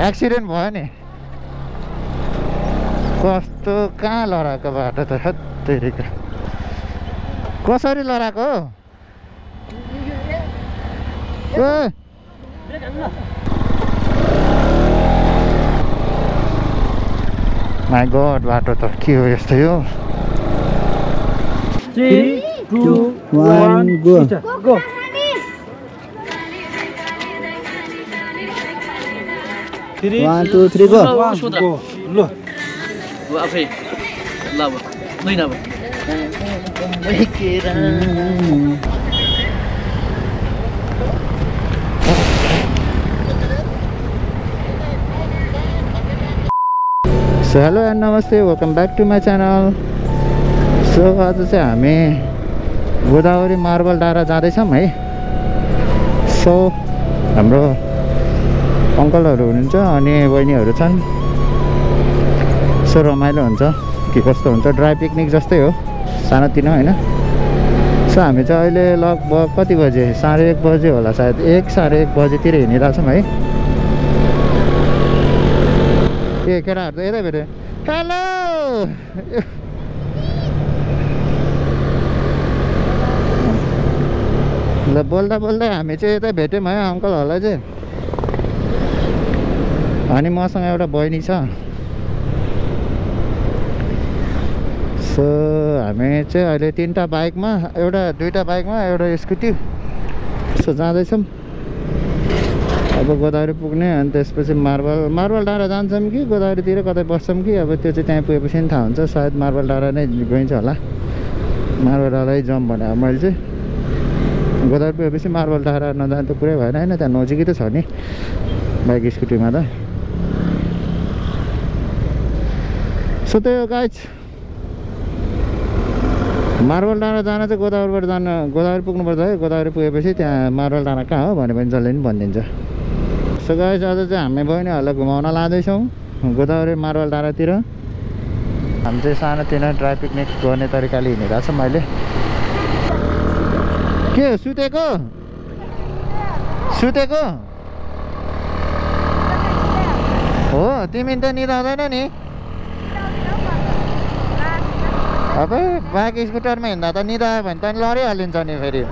Accident भयो नि कस्तो कहाँ लडाएको बाटो त हत्तेरिका कसरी लडाएको हो माई गड बाटो त के हो यस्तो यो 3, 2, 1, go. Go. 1 2 3 go. Go. Lo. Gua apa? Lah, nu ina ba? So hello and namaste, welcome back to my channel. So आज चाहिँ हामी गोदावरी मार्बल डाँडा जाँदैछौँ है. सो हाम्रो अङ्कलहरू हुनुहुन्छ अनि बहिनीहरू छन्. सो रमाइलो हुन्छ के कस्तो हुन्छ ड्राई पिकनिक जस्तै हो सानोतिनो हैन. सो हामी चाहिँ अहिले लगभग कति बजे 1:30 बजे होला सायद 1:30 बजेतिर हिँडिरहेछौँ है. ए केटाहरू त यतै भेट्यो. हेलो ल बोल्दा बोल्दै हामी चाहिँ यतै भेट्यौँ है अङ्कलहरूलाई चाहिँ. अनि मसँग एउटा बहिनी छ. सो हामी चाहिँ अहिले 3टा बाइकमा दुईटा बाइकमा एउटा स्कुटी सो जाँदैछौँ. अब गोदावरी पुग्ने अनि त्यसपछि मार्बल डाँडा जान्छौँ कि गोदावरीतिर कतै बस्छौँ कि अब त्यो चाहिँ त्यहाँ पुगेपछि नि थाहा हुन्छ. सायद मार्बल डाँडा नै गइन्छ होला. मार्बल डाँडै जाउँ भने अब मैले चाहिँ गोदावरी पुगेपछि मार्बल डाँडा नजानु त कुरै भएन होइन. त्यहाँ नजिकै त छ नि बाइक स्कुटीमा त. सो त्यो गाइज मार्बल डाँडा जान चाहिँ गोदावरी पुग्नुपर्छ है. गोदावरी पुगेपछि त्यहाँ मार्बल डाँडा कहाँ हो भने पनि जसले पनि भनिदिन्छ. सो गाइज आज चाहिँ हामी बहिनीहरूलाई घुमाउन लाँदैछौँ गोदावरी मार्बल डाँडातिर. हामी चाहिँ सानोतिनो ड्राई पिकनिक गर्ने तरिकाले हिँडिरहेको छ. मैले के सुतेको हो तिमी त निदाउँदैन नि. अब बाइक स्कुटरमा हिँड्दा त निदायो भने त लडिहालिन्छ नि फेरि.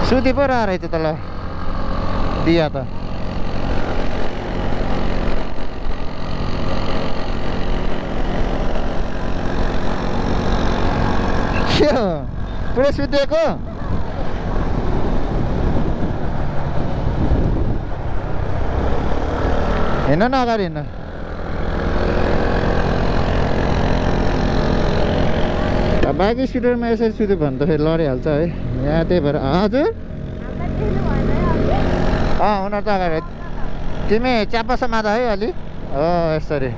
सुति पो रहेछ त ल दिया त. के हो पुरै सुतेको हिँड्न न अगाडि हिँड्न. बाइक स्कुटरमा यसरी सुत्यो भने त फेरि लडिहाल्छ है. यहाँ त्यही भएर हजुर उनीहरू त अगाडि तिमी च्याप्पा समात है अलि हो यसरी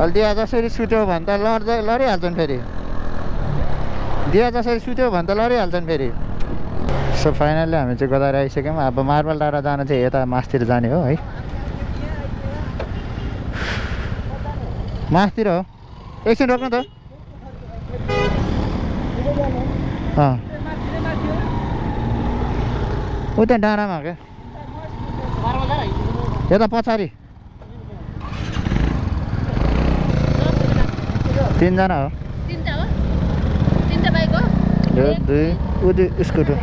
अलि दिया जसरी सुत्यो भने त लडिहाल्छन् फेरि. दिया जसरी सुत्यो भने त लडिहाल्छन् फेरि. सो फाइनल्ली हामी चाहिँ गोदावरी आइसक्यौँ. अब मार्बल डाँडा जान चाहिँ यता मासतिर जाने हो है. मासतिर हो एकछिन रोक्नु त. उता डाँडामा क्या यता पछाडि 3 जना हो. 3टा बाइक हो. यो 2 स्कुटर.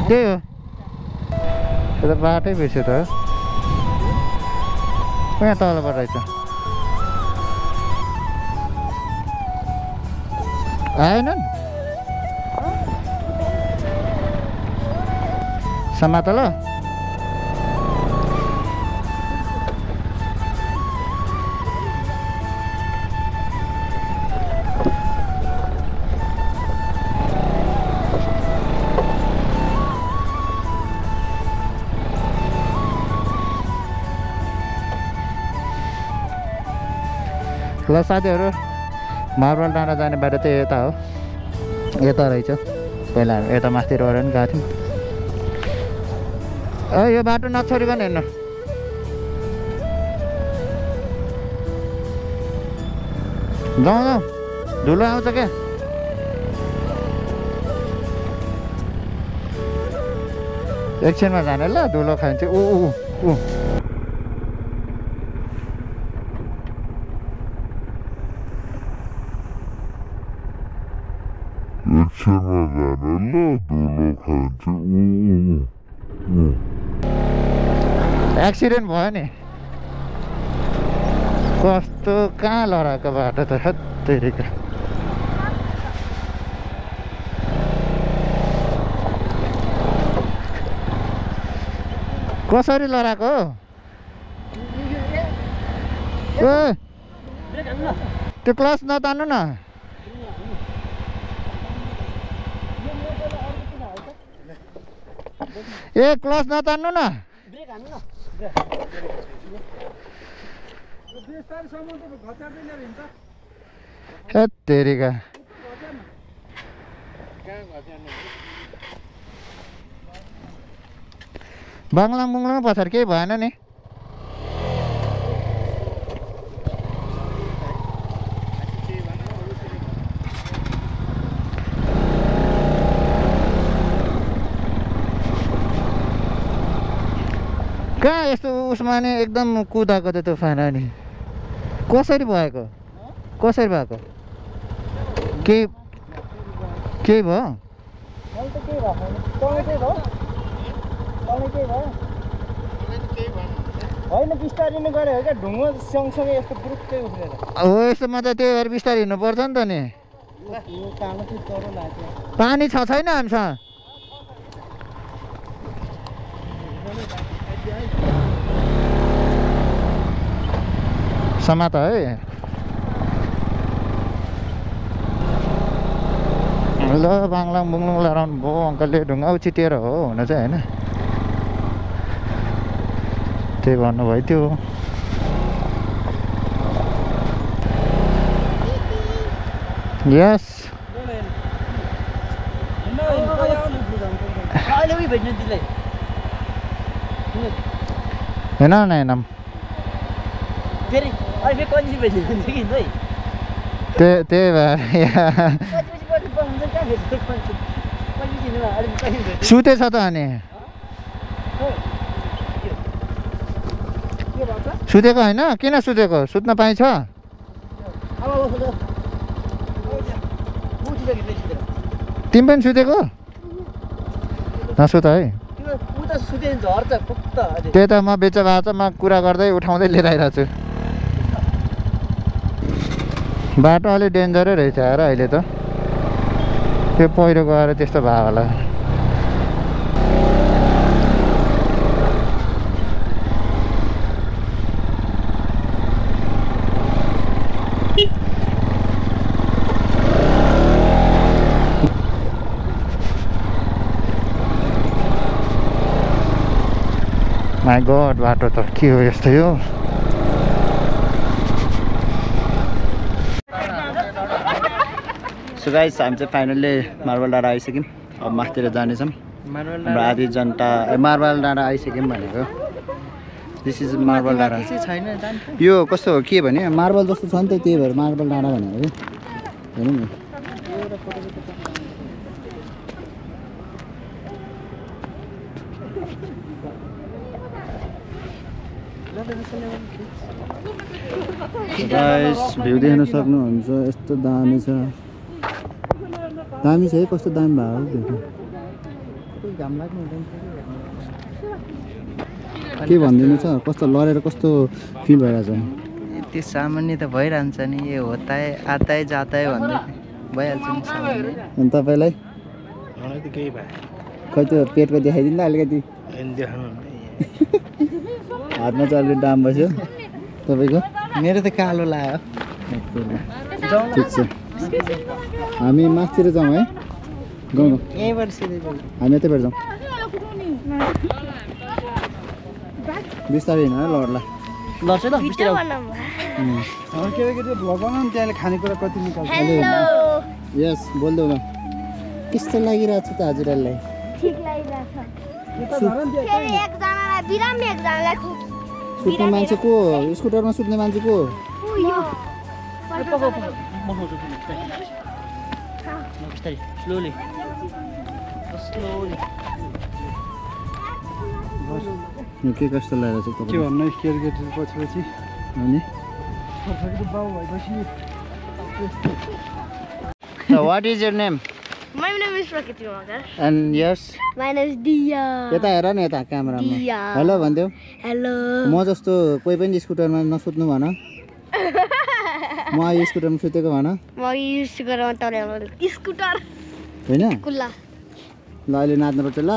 त्यही हो त्यो त बाटै बिर्स्यो त. यहाँ तलबाट रहेछ आएनन् समात ल. ल साथीहरू मार्बल डाँडा जाने बाटो चाहिँ यता हो. यता रहेछ. पहिला हामी यता माथितिर गएर पनि गएको थियौँ. यो बाटो नछोडिकन हिँड्नु जाउँ जाउँ धुलो आउँछ क्या एकछिनमा जाने ल धुलो खान्छ ऊ एक्सिडेन्ट भयो नि कस्तो कहाँ लडाएको बाटो त हत्तेरिका कसरी लडाएको त्यो क्लच नतान्नु न ए क्लच नतान्नु न हत्तेरिका बाङ्लाङ बुङ्लाङ पछाडि केही भएन नि कहाँ यस्तो उसमा नि एकदम कुदाएको त त्यो फाना नि कसरी भएको केही भयो होइन बिस्तारै नै गरे हो क्या ढुङ्गो सँगसँगै यस्तो पुरुक्कै उफ्रेर हो यस्तोमा त त्यही भएर बिस्तारै हिँड्नु पर्छ नि त नि पानी छ छैन हामीसँग समात है ल बाङ्लाङ बुङ्लुङ लडाउनु भयो अङ्कलले ढुङ्गा उछिटिएर हो हुन चाहिँ होइन त्यही भन्नुभयो त्यो यस हेन न हेनम त्यही भएर सुतेछ त अनि सुतेको होइन किन सुतेको सुत्न पाइन्छ तिमी पनि सुतेको नसुत है त्यही त म बेच बाचामा कुरा गर्दै उठाउँदै लिएर आइरहेको छु बाटो अलिक डेन्जरै रहेछ यार अहिले त त्यो पहिरो गएर त्यस्तो भयो होला माई गड बाटो त के हो यस्तै हो सो गाइस हामी चाहिँ फाइनल्ली मार्बल डाँडा आइसक्यौँ अब माथितिर जानेछौँ हाम्रो आधी जनता मार्बल डाँडा आइसक्यौँ भनेको दिस इज मार्बल डाँडा यो कस्तो हो के भने मार्बल जस्तो छ नि त त्यही भएर मार्बल डाँडा भनेको कि हेर्नु नि गाइस भ्यू देख्न सक्नुहुन्छ यस्तो दामी छ दामी छ है कस्तो दामी भयो के भनिदिनु छ कस्तो लडेर कस्तो फिल भइरहेछ त्यो सामान्य त भइरहन्छ नि यो होता है आता है जाता है भन्दै भइहाल्छ नि सामान्य अनि तपाईँलाई केही भयो खै त्यो पेटको देखाइदिनु त अलिकति हातमा चाहिँ अलिकति दाम बस्यो तपाईँको मेरो त कालो लाग्यो ठिक छ हामी माथितिर जाउँ है गाउँ यहीँबाट सिधै जाउँ हामी यतैबाट जाउँ बिस्तारै हिँड है लड्ला लड्छ ल बिस्तारै भ्लग बनाउनु त्यहाँले खानेकुरा कति निकाल्छ यस बोल्दै ल कस्तो लागिरहेको छ त हजुरहरूलाई ठीक लागिरहेछ फेरि एकजनालाई बिरामी एकजनालाई खोकी सुत्ने मान्छे को स्कुटरमा सुत्ने मान्छे को बिस्तारै स्लोली यो के कस्तो लागेको छ के भन्नु केयर पछि अनि बाउ भएपछि So what is your name? My name is Prakriti Magar. And yours? My name is Dia. यता हेर न यता क्यामेरामा दिया। Hello भन्देऊ Hello. म जस्तो कोही पनि स्कुटरमा नसुत्नु भन म यो स्कुटरमा सुतेको भन म युज गरेर तरेर स्कुटर हैन कुल्ला ल अहिले नाच्नुपर्छ ल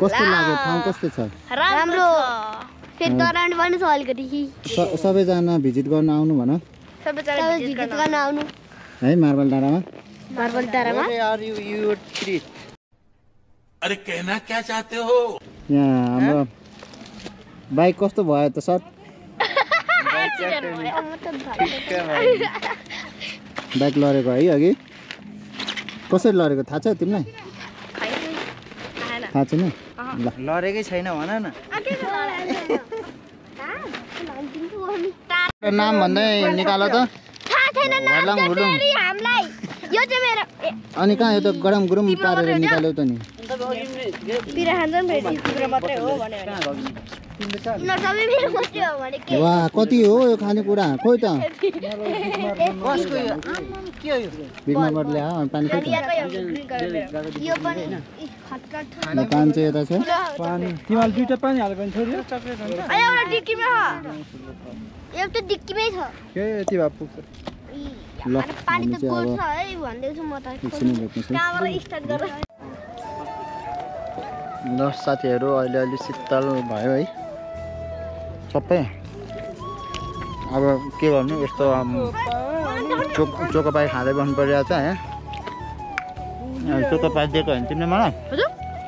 कस्तो लाग्यो ठाउँ कस्तो छ राम्रो फेरि डराउनु पनि छ अलिकति सबैजना भिजिट गर्न आउनु भन सबैजना भिजिट गर्न आउनु है मार्बल डाँडामा मार्बल डाँडामा अरे कहना क्या चाहते हो यहाँ हाम्रो बाइक कस्तो भयो त सर बाइक लडेको है अघि कसरी लडेको थाहा छ तिमीलाई थाहा छैन ल लडेकै छैन भन न नाम भन्दै निकाल त हर्लाङ हुर्लुङ यो चाहिँ मेरो अनि कहाँ यो त गरम गुरुम पारेर निकाल्यौ त नि पिरा खान्छन् फेरि तिम्रो मात्रै हो भने यिनीहरू सबै मेरो मात्रै हो भने के वाह कति हो यो खानेकुरा खोइ त कसको यो के हो यो बिगमाबाट ल्या पानी खोइ त यो पनि ल पानी चाहिँ यता छ पानी तिमीले दुईटा पानी हालेको नि छोरी एउटा डिक्कीमा छ एउटा डिक्कीमै छ के यति भए पुग्छ ल पानी हामी त चाहिँ गोल अब छ है भन्दैछु म त एकछिनै भेट्नेछौँ कहाँबाट स्टार्ट गर ल साथीहरू अहिले अलि शीतल भयो है सबै अब के गर्नु यस्तो चोकोपाई खाँदै बस्नु परिरहेको छ है चोकोपाई दिएको होइन तिमीले मलाई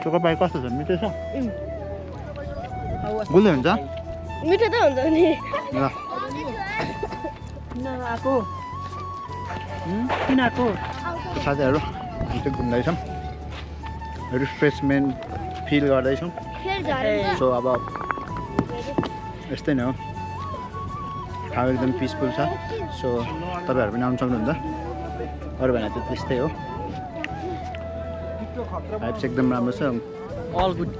चोकोपाई कस्तो छ मिठो छ गुलियो हुन्छ मिठो त हुन्छ नि ल साथीहरू हामी चाहिँ घुम्दैछौँ रिफ्रेसमेन्ट फिल गर्दैछौँ फेरि झरेको सो अब यस्तै नै हो ठाउँ एकदम पिसफुल छ सो तपाईँहरू पनि आउनु सक्नुहुन्छ अरू भने चाहिँ त्यस्तै हो भाइब चाहिँ एकदम राम्रो छ अल गुड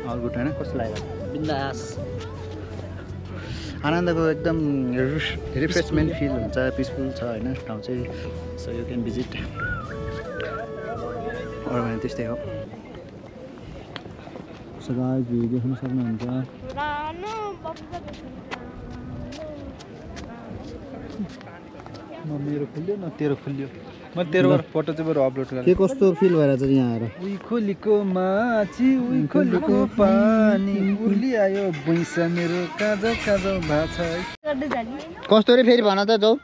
अल गुड होइन कस्तो लाग्यो बिन्दास आनन्दको एकदम रिफ्रेसमेन्ट फिल हुन्छ पिसफुल छ होइन ठाउँ चाहिँ सो यु क्यान भिजिट अरू भने त्यस्तै हो सो गाइस भिडियो देख्न सक्नुहुन्छ रानो न मेरो खुल्यो न तेरो खुल्यो म तेरोबाट फोटो चाहिँ बरु अपलोड के गरेँ कस्तो फिल भएर चाहिँ यहाँ आएर उही खोलीको माछी उही खोलीको पानी उर्ली आयो भैँसा मेरो काजल काजल भएको छ है गर्दै जाने कस्तो रे फेरि भन त जाऊ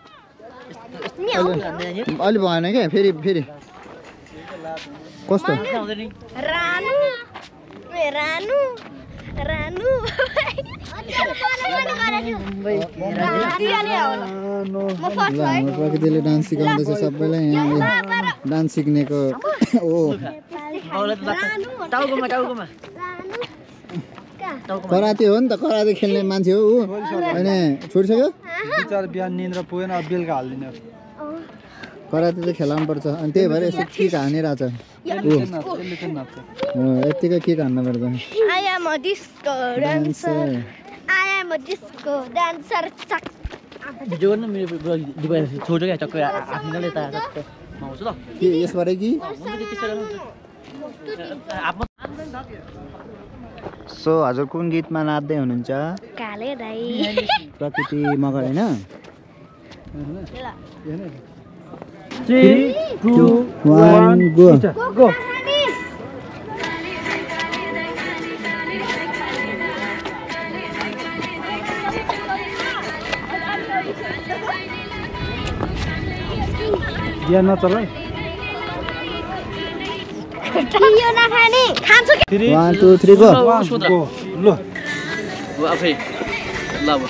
अलि भएन क्या फेरि कस्तो रानु रानु रानु ल हाम्रो प्रकृतिले डान्स सिकाउँदैछ सबैलाई यहाँ डान्स सिक्नेको ओ टाउकोमा कराते हो नि त कराते खेल्ने मान्छे हो ऊ होइन छोडिसक्यो बिचारा बिहान निन्द्रा पुगेन अब बेलुका हालिदिने कराते चाहिँ खेलाउनु पर्छ अनि त्यही भएर यसो किक हानिरहेछ यत्तिकै किक हान्नु पर्छ I am a disco dancer. I am a disco dancer. Video गर्न मेरो छोड्छ क्या टक्कै आफ्नै यता टक्कै आउँछु ल के यसबाटै कि सो हजुर कुन गीतमा नाच्दै हुनुहुन्छ काले दाइ प्रकृति मगर होइन 3 2 1 गो गो बिहान नचल है यो नखाने खान्छु 1 2 3 गो गो ल आफै ल अब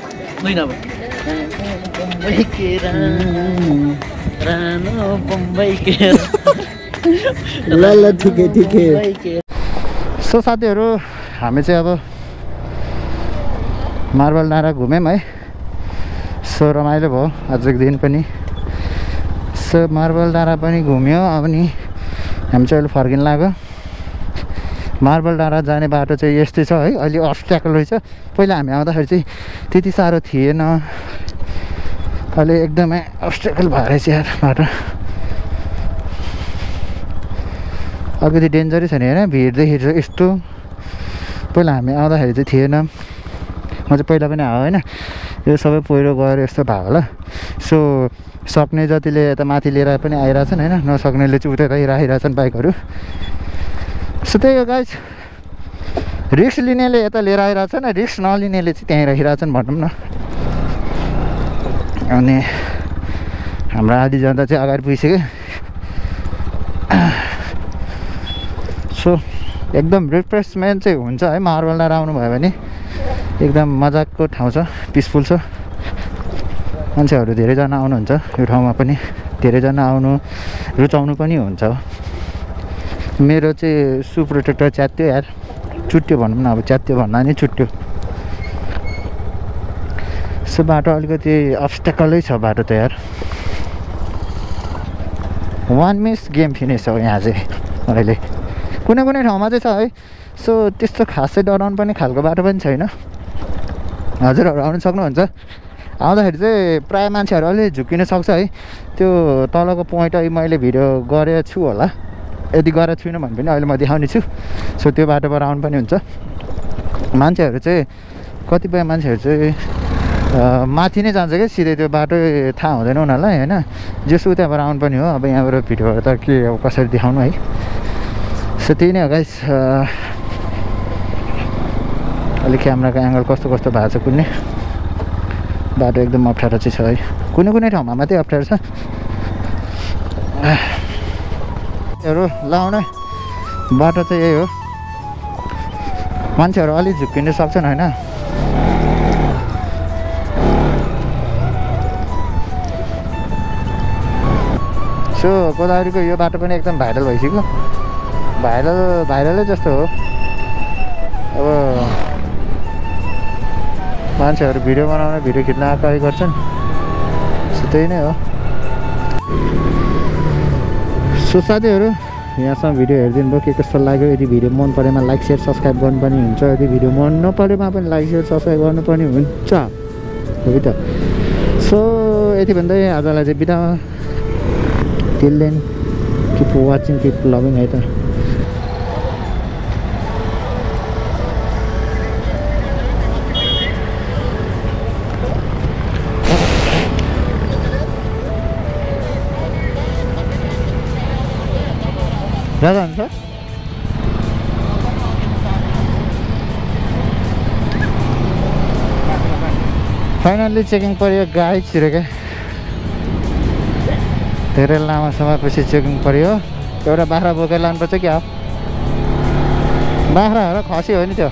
महिना अब रानो बम्बई के ल ठिकै सो साथीहरू हामी चाहिँ अब मार्बल डाँडा घुम्यौँ है। सो रमाइलो भयो आजको दिन पनि। सो मार्बल डाँडा पनि घुम्यो। अनि हामी चाहिँ अहिले फर्किन लाग्यो। मार्बल डाँडा जाने बाटो चाहिँ यस्तै छ है। अहिले अब्स्ट्याकल रहेछ। पहिला हामी आउँदाखेरि चाहिँ त्यति साह्रो थिएन, अहिले एकदमै अब्स्ट्याकल भएर चाहिँ यार बाटो। अलिकति डेन्जरै छ नि होइन, भिडदेखि चाहिँ यस्तो। पहिला हामी आउँदाखेरि चाहिँ थिएन। म चाहिँ पहिला पनि आयो होइन, यो सबै पहिरो गएर यस्तो भयो होला। सो सक्ने जतिले यता माथि लिएर पनि आइरहेछन् होइन, नसक्नेले चाहिँ उतै राखिरहेछन् बाइकहरू। सो त्यही हो गाइस, रिस्क लिनेले यता लिएर आइरहेछन्, रिस्क नलिनेले चाहिँ त्यहीँ राखिरहेछन् भनौँ न। अनि हाम्रो आधी जनता चाहिँ अगाडि पुगिसक्यो। सो एकदम रिफ्रेसमेन्ट चाहिँ हुन्छ है मार्बल डाँडा आउनुभयो भने। एकदम मजाको ठाउँ छ, पिसफुल छ। मान्छेहरू धेरैजना आउनुहुन्छ यो ठाउँमा पनि, धेरैजना आउनु रुचाउनु पनि हुन्छ। मेरो चाहिँ सु प्रोटेक्टर च्यात्यो यार, चुट्यो भनौँ न, अब च्यात्यो भन्दा नि चुट्यो। सो बाटो अलिकति अब्स्ट्याकलै छ बाटो त यार। 1 मिस गेम फिनिस हो यहाँ चाहिँ अहिले। कुनै कुनै ठाउँमा चाहिँ छ है। सो त्यस्तो खासै डराउनु पनि खालको बाटो पनि छैन। हजुरहरू आउनु सक्नुहुन्छ। आउँदाखेरि चाहिँ प्रायः मान्छेहरू अलि झुक्किन सक्छ है। त्यो तलको पोइन्ट अहिले मैले भिडियो गरेको छु होला, यदि गरेको छुइनँ भने पनि अहिले म देखाउने छु। सो त्यो बाटोबाट आउनु पनि हुन्छ। मान्छेहरू चाहिँ कतिपय मान्छेहरू चाहिँ माथि नै जान्छ क्या सिधै, त्यो बाटो थाहा हुँदैन उनीहरूलाई होइन। जसो त्यहाँबाट आउनु पनि हो। अब यहाँबाट भिडियोबाट त के अब कसरी देखाउनु है। सो त्यही नै हो गाइस। अलिक क्यामेराको एङ्गल कस्तो कस्तो भएको छ कुनै। बाटो एकदम अप्ठ्यारो चाहिँ छ है, कुनै कुनै ठाउँमा मात्रै अप्ठ्यारो छ। लाउने बाटो चाहिँ यही हो। मान्छेहरू अलिक झुक्किन सक्छन् होइन। सो गोदावरीको यो बाटो पनि एकदम भाइरल भइसक्यो। भाइरलै जस्तो हो। अब मान्छेहरू भिडियो बनाउन, भिडियो खिच्न आएकै गर्छन्। सो त्यही नै हो। सो साथीहरू यहाँसम्म भिडियो हेरिदिनु भयो, के कस्तो लाग्यो। यदि भिडियो मन परेमा लाइक सेयर सब्सक्राइब गर्नुपर्ने हुन्छ। यदि भिडियो मन नपरेमा पनि लाइक सेयर सब्सक्राइब गर्नुपर्ने हुन्छ हो त। सो यति भन्दै आजलाई चाहिँ बिदा। Till then keep watching, keep loving है त। जाँदा हुन्छ। फाइनल्ली चेकिङ पऱ्यो गाई छिरेको। धेरै लामो समयपछि चेकिङ पऱ्यो। एउटा बाख्रा बोकेर लानुपर्छ क्या। बाख्रा हो र खसी हो नि त्यो।